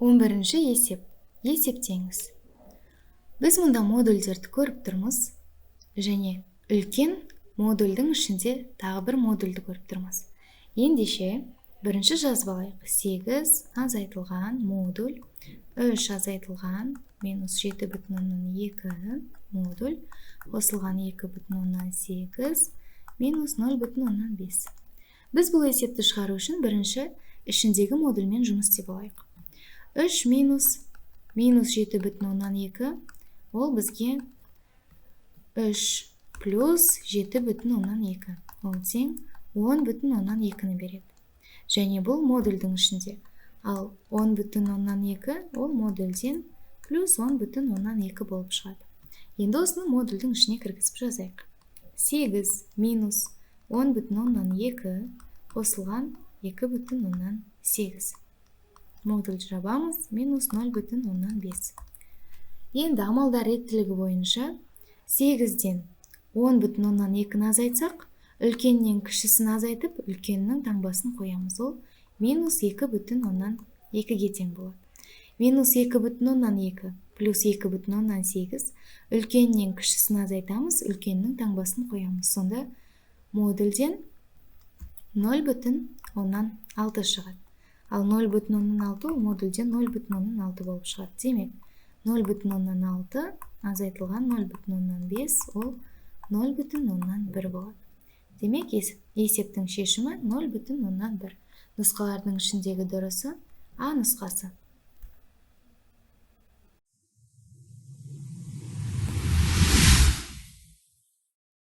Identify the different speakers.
Speaker 1: 11-ші есеп. Есептеңіз. Біз мұнда модульдерді көріп тұрмыз және үлкен модульдің ішінде тағы бір модульді көріп тұрмыз. Ендеше, бірінші жазып алайық. 8 азайтылған модуль 3 азайтылған минус 7,2 модуль қосылған 2,8 минус 0,5. Біз бұл есепті шығару үшін бірінші ішіндегі модульмен жұмыс істеп алайық. 3 минус минус 7,2, ол бізге 3 плюс 7,2, ол тең 10,2-ні береді. Және бұл модульдің ішінде. Ал 10,2 ол модульден плюс 10,2 болып шығады. Енді осыны модульдің ішіне кіргізіп жазайық. 8 минус 10,2 қосылған 2,8. Модульді жабамыз, минус 0,5. Енді амалдар реттілігі бойынша 8-ден 10,2-ні азайтсақ, үлкеннен кішісін азайтып, үлкеннің таңбасын қоямыз. Ол минус 2,2-ге тең болады. Минус 2,2 плюс 2,8, үлкеннен кішісін азайтамыз, үлкеннің таңбасын қоямыз. Сонда модульден 0,6 шығады. Ал 0,6 ол модульден 0,6 болып шығады. Демек, 0,6 азайтылған 0,5 ол 0,1 болады. Демек, есептің шешімі 0,1. Нұсқалардың ішіндегі дұрысы А нұсқасы.